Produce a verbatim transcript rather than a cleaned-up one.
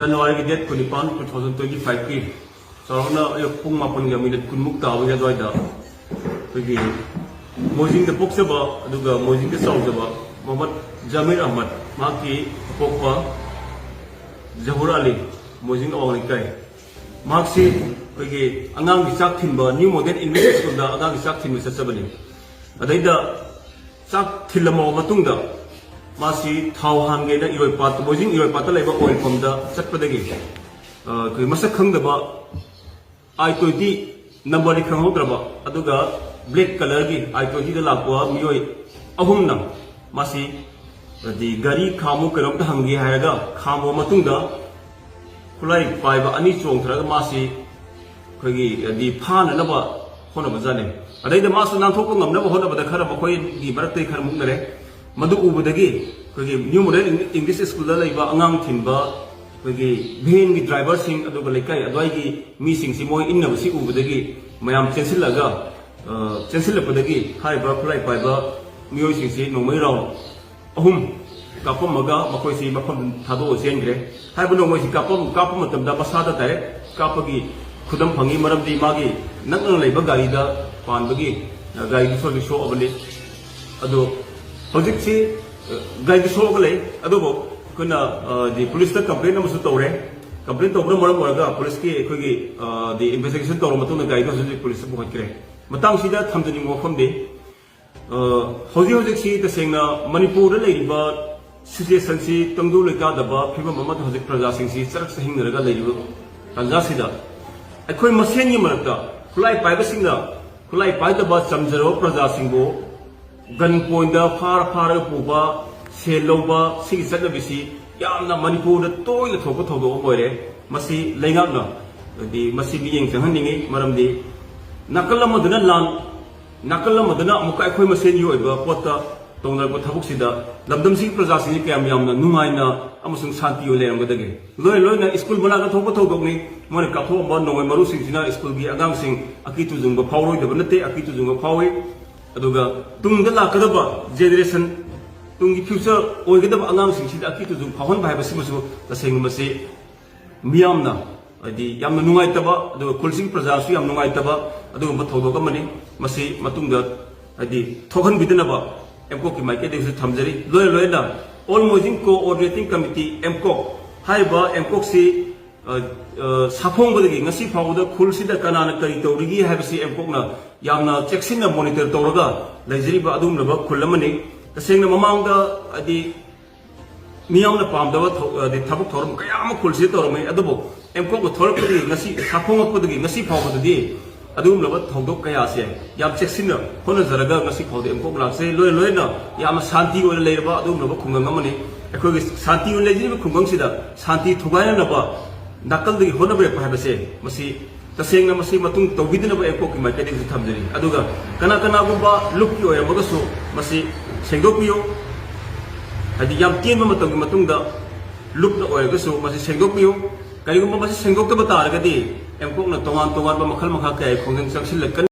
ꯖꯅꯋꯥꯔꯤꯒꯤ date ꯀꯨꯟꯅꯤꯄꯥꯟ, two thousand twenty ꯐꯥꯏꯚꯀꯤ ꯆꯥꯎꯔꯥꯛꯅ ꯑꯌꯨꯛ ꯄꯨꯡ ꯃꯥꯄꯟꯒ ꯃꯤꯅꯤꯠ ꯀꯨꯟꯃꯨꯛ ꯇꯥꯕꯒꯤ ꯑꯗꯨꯋꯥꯏꯗ ꯑꯩꯈꯣꯏꯒꯤ ꯃꯣꯏꯖꯤꯡꯗ ꯄꯣꯛꯆꯕ ꯑꯗꯨꯒ ꯃꯣꯏꯖꯤꯡꯗ ꯆꯥꯎꯖꯕ ꯃꯣꯍꯝꯃꯗ ꯖꯃꯤꯔ ꯑꯍꯃꯗ, ꯃꯍꯥꯛꯀꯤ ꯑꯄꯣꯛꯄ ꯖꯍꯨꯔ ꯑꯂꯤ, ꯃꯣꯏꯖꯤꯡ ꯑꯋꯥꯡ ꯂꯩꯀꯥꯏ, ꯃꯍꯥꯛꯁꯤ ꯑꯩꯈꯣꯏꯒꯤ ꯑꯉꯥꯡꯒꯤ ꯆꯥꯛ ꯊꯤꯟꯕ, ꯅ꯭ꯌꯨ ꯃꯣꯗꯦꯜ ꯏꯪꯂꯤꯁ ꯁ꯭ꯀꯨꯜꯗ ꯑꯉꯥꯡꯒꯤ ꯆꯥꯛ ꯊꯤꯟꯕ ꯆꯠꯆꯕꯅꯤ꯫ ꯑꯗꯩꯗ ꯆꯥꯛ ꯊꯤꯜꯂꯝꯃꯕ ꯃꯇꯨꯡꯗ ꯃꯥꯁꯤ ꯊꯥꯎ ꯍꯥꯟꯒꯦꯅ ꯏꯔꯣꯏꯄꯥꯠ, ꯃꯣꯏꯖꯤꯡ ꯏꯔꯣꯏꯄꯥꯠꯇ ꯂꯩꯕ ꯑꯣꯏꯜ ꯄꯝꯗ ꯆꯠꯄꯗꯒꯤ, ꯑ, ꯑꯩꯈꯣꯏ ꯃꯁꯛ ꯈꯪꯗꯕ ꯑꯥꯏ ꯇ꯭ꯋꯦꯟꯇꯤ ꯅꯝꯕꯔꯗꯤ ꯈꯪꯍꯧꯗ꯭ꯔꯕ, ꯑꯗꯨꯒ ꯕ꯭ꯂꯦꯛ ꯀꯂꯔꯒꯤ ꯑꯥꯏ ꯇ꯭ꯋꯦꯟꯇꯤꯗ ꯂꯥꯛꯄ ꯃꯤꯑꯣꯏ ꯑꯍꯨꯝꯅ ꯃꯥꯁꯤ, ꯍꯥꯏꯗꯤ, ꯒꯥꯔꯤ ꯈꯥꯝꯃꯨ, ꯀꯩꯅꯣꯝꯇ ꯍꯪꯒꯦ ꯍꯥꯏꯔꯒ ꯈꯥꯝꯃꯕ ꯃꯇꯨꯡꯗ ꯈꯨꯠꯂꯥꯏ ꯄꯥꯏꯕ ꯑꯅꯤ ꯆꯣꯡꯊꯔꯒ ꯃꯥꯁꯤ ꯑꯩꯈꯣꯏꯒꯤ, ꯍꯥꯏꯗꯤ, ꯐꯥꯅꯅꯕ ꯍꯣꯠꯅꯕꯖꯥꯠꯅꯤ꯫ ꯑꯗꯩꯗ ꯃꯥꯁꯨ ꯅꯥꯟꯊꯣꯛꯄ ꯉꯝꯅꯕ ꯍꯣꯠꯅꯕꯗ ꯈꯔ ꯃꯈꯣꯏꯒꯤ ꯃꯔꯛꯇꯒꯤ ꯈꯔ ꯃꯨꯛꯅꯔꯦ꯫ ꯃꯗꯨ ꯎꯕꯗꯒꯤ ꯑꯩꯈꯣꯏꯒꯤ ꯅ꯭ꯌꯨ ꯃꯣꯗꯦꯜ ꯏꯪꯂꯤꯁ ꯁ꯭ꯀꯨꯜꯗ ꯂꯩꯕ ꯑꯉꯥꯡ ꯊꯤꯟꯕ ꯑꯩꯈꯣꯏꯒꯤ ꯚꯦꯟꯒꯤ ꯗ꯭ꯔꯥꯏꯚꯔꯁꯤꯡ ꯑꯗꯨꯒ ꯂꯩꯀꯥꯏ ꯑꯗꯨꯋꯥꯏꯒꯤ ꯃꯤꯁꯤꯡꯁꯤ ꯃꯣꯏ ꯏꯟꯅꯕꯁꯤ ꯎꯕꯗꯒꯤ ꯃꯌꯥꯝ ꯆꯦꯟꯁꯤꯜꯂꯒ, ꯑ, ꯆꯦꯟꯁꯤꯜꯂꯛꯄꯗꯒꯤ ꯍꯥꯏꯔꯤꯕ ꯈꯨꯠꯂꯥꯏ ꯄꯥꯏꯕ ꯃꯤꯑꯣꯏꯁꯤꯡꯁꯤ ꯅꯣꯡꯃꯩ ꯔꯥꯎꯟ ꯑꯍꯨꯝ ꯀꯥꯞꯄꯝꯃꯒ ꯃꯈꯣꯏꯁꯤ ꯃꯐꯝ ꯊꯥꯗꯣꯛꯑ ꯆꯦꯟꯈ꯭ꯔꯦ꯫ ꯍꯥꯏꯔꯤꯕ ꯅꯣꯡꯃꯩꯁꯤ ꯀꯥꯞꯄꯝ-, ꯀꯥꯞꯄ ꯃꯇꯝꯗ ꯃꯁꯥꯗ ꯗꯥꯏꯔꯦꯛ ꯀꯥꯞꯄꯒꯤ ꯈꯨꯗꯝ ꯐꯪꯉꯤ, ꯃꯔꯝꯗꯤ ꯃꯥꯒꯤ ꯅꯛꯅ ꯂꯩꯕ ꯒꯥꯔꯤꯗ ꯄꯥꯟꯕꯒꯤ, ꯑ, ꯒꯥꯔꯤꯗꯨꯁꯨ ꯍꯧꯖꯤꯛ ꯁꯣꯛꯑꯕꯅꯤ꯫ ꯑꯗꯣ ꯍꯧꯖꯤꯛꯁꯤ, ꯑ, ꯒꯥꯔꯤꯗꯤ ꯁꯣꯛꯑꯒ ꯂꯩ, ꯑꯗꯨꯕꯨ ꯑꯩꯈꯣꯏꯅ, ꯑ, ꯗꯤ ꯄꯨꯂꯤꯁꯇ ꯀꯝꯄ꯭ꯂꯦꯟ ꯑꯃꯁꯨ ꯇꯧꯔꯦ꯫ ꯀꯝꯄ꯭ꯂꯦꯟ ꯇꯧꯕꯅ ꯃꯔꯝ ꯑꯣꯏꯔꯒ ꯄꯨꯂꯤꯁꯀꯤ ꯑꯩꯈꯣꯏꯒꯤ, ꯑ, ꯗꯤ ꯏꯟꯚꯦꯁꯇꯤꯒꯦꯁꯟ ꯇꯧꯔꯕ ꯃꯇꯨꯡꯗ ꯒꯥꯔꯤꯗꯣ ꯍꯧꯖꯤꯛ ꯍꯧꯖꯤꯛ ꯄꯨꯂꯤꯁꯇ ꯄꯨꯈꯠꯈ꯭ꯔꯦ꯫ ꯃꯇꯥꯡꯁꯤꯗ ꯊꯝꯖꯅꯤꯡꯕ ꯋꯥꯐꯝꯗꯤ, ꯑ, ꯍꯧꯖꯤꯛ ꯍꯧꯖꯤꯛꯁꯤ ꯇꯁꯦꯡꯅ ꯃꯅꯤꯄꯨꯔꯗ ꯂꯩꯔꯤꯕ ꯁꯤꯆꯨꯋꯦꯁꯟꯁꯤ ꯇꯪꯗꯨ ꯂꯩꯇꯥꯗꯕ ꯐꯤꯕꯝ ꯑꯃꯗ ꯍꯧꯖꯤꯛ ꯄ꯭ꯔꯖꯥꯁꯤꯡꯁꯤ ꯆꯔꯛ ꯆꯍꯤꯡꯅꯔꯒ ꯂꯩꯔꯤꯕ ꯇꯥꯟꯖꯥꯁꯤꯗ ꯑꯩꯈꯣꯏ ꯃꯁꯦꯟꯒꯤ ꯃꯔꯛꯇ ꯈꯨꯠꯂꯥꯏ ꯄꯥꯏꯕꯁꯤꯡꯅ ꯈꯨꯠꯂꯥꯏ ꯄꯥꯏꯗꯕ ꯆꯝꯖꯔꯕ ꯄ꯭ꯔꯖꯥꯁꯤꯡꯕꯨ ꯒꯟ ꯄꯣꯏꯟꯗ ꯐꯥꯔ ꯐꯥꯔꯒ ꯄꯨꯕ, ꯁꯦꯜ ꯂꯧꯕ, ꯁꯤꯒꯤ ꯆꯠꯅꯕꯤꯁꯤ ꯌꯥꯝꯅ ꯃꯅꯤꯄꯨꯔꯗ ꯇꯣꯏꯅ ꯊꯣꯛꯄ ꯊꯧꯗꯣꯛ ꯑꯃ ꯑꯣꯏꯔꯦ꯫ ꯃꯁꯤ ꯂꯩꯉꯥꯛꯅ, ꯍꯥꯏꯗꯤ, ꯃꯁꯤ ꯃꯤꯠꯌꯦꯡ ꯆꯪꯍꯟꯅꯤꯡꯉꯤ, ꯃꯔꯝꯗꯤ ꯅꯥꯀꯜ ꯑꯃꯗꯅ ꯂꯥꯟ, ꯅꯥꯀꯜ ꯑꯃꯗꯅ ꯑꯃꯨꯛꯀ ꯑꯩꯈꯣꯏ ꯃꯁꯦꯟꯒꯤ ꯑꯣꯏꯕ ꯄꯣꯠꯇ ꯇꯧꯅꯔꯛꯄ ꯊꯕꯛꯁꯤꯗ ꯂꯝꯗꯝꯁꯤꯒꯤ ꯄ꯭ꯔꯖꯥꯁꯤꯡꯁꯤ ꯀꯌꯥꯝ ꯌꯥꯝꯅ ꯅꯨꯡꯉꯥꯏꯅ ꯑꯃꯁꯨꯡ ꯁꯥꯟꯇꯤ ꯑꯣꯏꯅ ꯂꯩꯔꯝꯒꯗꯒꯦ? ꯂꯣꯏꯅ ꯂꯣꯏꯅ ꯁ꯭ꯀꯨꯜ ꯃꯅꯥꯛꯇ ꯊꯣꯛꯄ ꯊꯧꯗꯣꯛꯅꯤ꯫ ꯃꯣꯏꯅ ꯀꯥꯞꯊꯣꯛꯑꯝꯕ ꯅꯣꯡꯃꯩ ꯃꯔꯨꯁꯤꯡꯁꯤꯅ ꯁ꯭ꯀꯨꯜꯒꯤ ꯑꯉꯥꯡꯁꯤꯡ ꯑꯀꯤ ꯇꯨꯖꯨꯡꯕ ꯐꯥꯎꯔꯣꯏꯗꯕ ꯅꯠꯇꯦ, ꯑꯀꯤ ꯇꯨꯖꯨꯡꯕ ꯐꯥꯎꯏ꯫ ꯑꯗꯨꯒ ꯇꯨꯡꯗ ꯂꯥꯛꯀꯗꯕ ꯖꯦꯅꯦꯔꯦꯁꯟ, ꯇꯨꯡꯒꯤ ꯐ꯭ꯌꯨꯆꯔ ꯑꯣꯏꯒꯗꯕ ꯑꯉꯥꯡꯁꯤꯡꯁꯤꯗ ꯑꯀꯤ ꯇꯨꯖꯨꯡ ꯐꯥꯎꯍꯟꯕ ꯍꯥꯏꯕꯁꯤꯃꯁꯨ ꯇꯁꯦꯡꯅ ꯃꯁꯤ ꯃꯤꯌꯥꯝꯅ, ꯍꯥꯏꯗꯤ, ꯌꯥꯝꯅ ꯅꯨꯡꯉꯥꯏꯇꯕ, ꯑꯗꯨꯒ ꯈꯨꯜꯁꯤꯒꯤ ꯄ꯭ꯔꯖꯥꯁꯨ ꯌꯥꯝ ꯅꯨꯡꯉꯥꯏꯇꯕ ꯑꯗꯨꯒꯨꯝꯕ ꯊꯧꯗꯣꯛ ꯑꯃꯅꯤ꯫ ꯃꯁꯤ ꯃꯇꯨꯡꯗ, ꯍꯥꯏꯗꯤ, ꯊꯣꯛꯍꯟꯕꯤꯗꯅꯕ ꯑꯦꯝꯀꯣꯛꯀꯤ ꯃꯥꯏꯀꯩꯗꯒꯤꯁꯨ ꯊꯝꯖꯔꯤ꯫ ꯂꯣꯏꯅ ꯂꯣꯏꯅꯅ All Mojing Coordinating Committee, ꯑꯦꯝꯀꯣꯛ ꯍꯥꯏꯔꯤꯕ ꯑꯦꯝꯀꯣꯛꯁꯤ, ꯑ, ꯑ, ꯁꯥꯐꯣꯡꯕꯗꯒꯤ ꯉꯁꯤ ꯐꯥꯎꯕꯗ ꯈꯨꯜꯁꯤꯗ ꯀꯅꯥꯅ ꯀꯔꯤ ꯇꯧꯔꯤꯒꯦ ꯍꯥꯏꯕꯁꯤ ꯑꯦꯝꯀꯣꯛꯅ ꯌꯥꯝꯅ ꯆꯦꯛꯁꯤꯟꯅ monitor ꯇꯧꯔꯒ ꯂꯩꯖꯔꯤꯕ ꯑꯗꯨꯒꯨꯝꯂꯕ ꯈꯨꯜ ꯑꯃꯅꯤ꯫ ꯇꯁꯦꯡꯅ ꯃꯃꯥꯡꯗ, ꯍꯥꯏꯗꯤ, ꯃꯤꯌꯥꯝꯅ ꯄꯥꯝꯗꯕ ꯊꯧ-, ꯍꯥꯏꯗꯤ, ꯊꯕꯛ ꯊꯧꯔꯝ ꯀꯌꯥ ꯑꯃ ꯈꯨꯜꯁꯤꯗ ꯇꯧꯔꯝꯃꯤ, ꯑꯗꯨꯕꯨ ꯑꯦꯝꯀꯣꯛꯅ ꯊꯣꯛꯂꯛꯄꯗꯒꯤ ꯉꯁꯤ, ꯁꯥꯐꯣꯡꯉꯛꯄꯗꯒꯤ ꯉꯁꯤ ꯐꯥꯎꯕꯗꯗꯤ ꯑꯗꯨꯒꯨꯝꯂꯕ ꯊꯧꯗꯣꯛ ꯀꯌꯥꯁꯦ ꯌꯥꯝ ꯆꯦꯛꯁꯤꯟꯅ ꯍꯣꯠꯅꯖꯔꯒ ꯉꯁꯤ ꯐꯥꯎꯗ ꯑꯦꯝꯀꯣꯛ ꯂꯥꯛꯆꯩ꯫ ꯂꯣꯏꯅ ꯂꯣꯏꯅ ꯌꯥꯝꯅ ꯁꯥꯟꯇꯤ ꯑꯣꯏꯅ ꯂꯩꯔꯕ ꯑꯗꯨꯒꯨꯝꯂꯕ ꯈꯨꯡꯒꯪ ꯑꯃꯅꯤ꯫ ꯑꯩꯈꯣꯏꯒꯤ ꯁꯥꯟꯇꯤ ꯑꯣꯏꯅ ꯂꯩꯖꯔꯤꯕ ꯈꯨꯡꯒꯪꯁꯤꯗ ꯁꯥꯟꯇꯤ ꯊꯨꯒꯥꯏꯅꯅꯕ ꯅꯥꯀꯜꯗꯒꯤ ꯍꯣꯠꯅꯕꯤꯔꯛꯄ ꯍꯥꯏꯕꯁꯦ, ꯃꯁꯤ ꯇꯁꯦꯡꯅ ꯃꯁꯤ ꯃꯇꯨꯡ ꯇꯧꯕꯤꯗꯅꯕ ꯑꯦꯝꯀꯣꯛꯀꯤ ꯃꯥꯏꯀꯩꯗꯒꯤꯁꯨ ꯊꯝꯖꯔꯤ꯫ ꯑꯗꯨꯒ ꯀꯅꯥ ꯀꯅꯥꯒꯨꯝꯕ ꯂꯨꯞꯀꯤ ꯑꯣꯏꯔꯝꯃꯒꯁꯨ ꯃꯁꯤ ꯁꯦꯡꯗꯣꯛꯄꯤꯌꯨ꯫ ꯍꯥꯏꯗꯤ, ꯌꯥꯝ ꯇꯦꯟꯕ ꯃꯇꯝꯒꯤ ꯃꯇꯨꯡꯗ ꯂꯨꯞꯅ ꯑꯣꯏꯔꯒꯁꯨ ꯃꯁꯤ ꯁꯦꯡꯗꯣꯛꯄꯤꯌꯨ꯫ ꯀꯔꯤꯒꯨꯝꯕ ꯃꯁꯤ ꯁꯦꯡꯗꯣꯛꯇꯕ ꯇꯥꯔꯒꯗꯤ ꯑꯦꯝꯀꯣꯛꯅ ꯇꯣꯉꯥꯟ ꯇꯣꯉꯥꯟꯕ ꯃꯈꯜ ꯃꯈꯥ ꯀꯌꯥꯒꯤ ꯈꯣꯡꯖꯪ ꯆꯪꯁꯤꯜꯂꯛꯀꯅꯤ꯫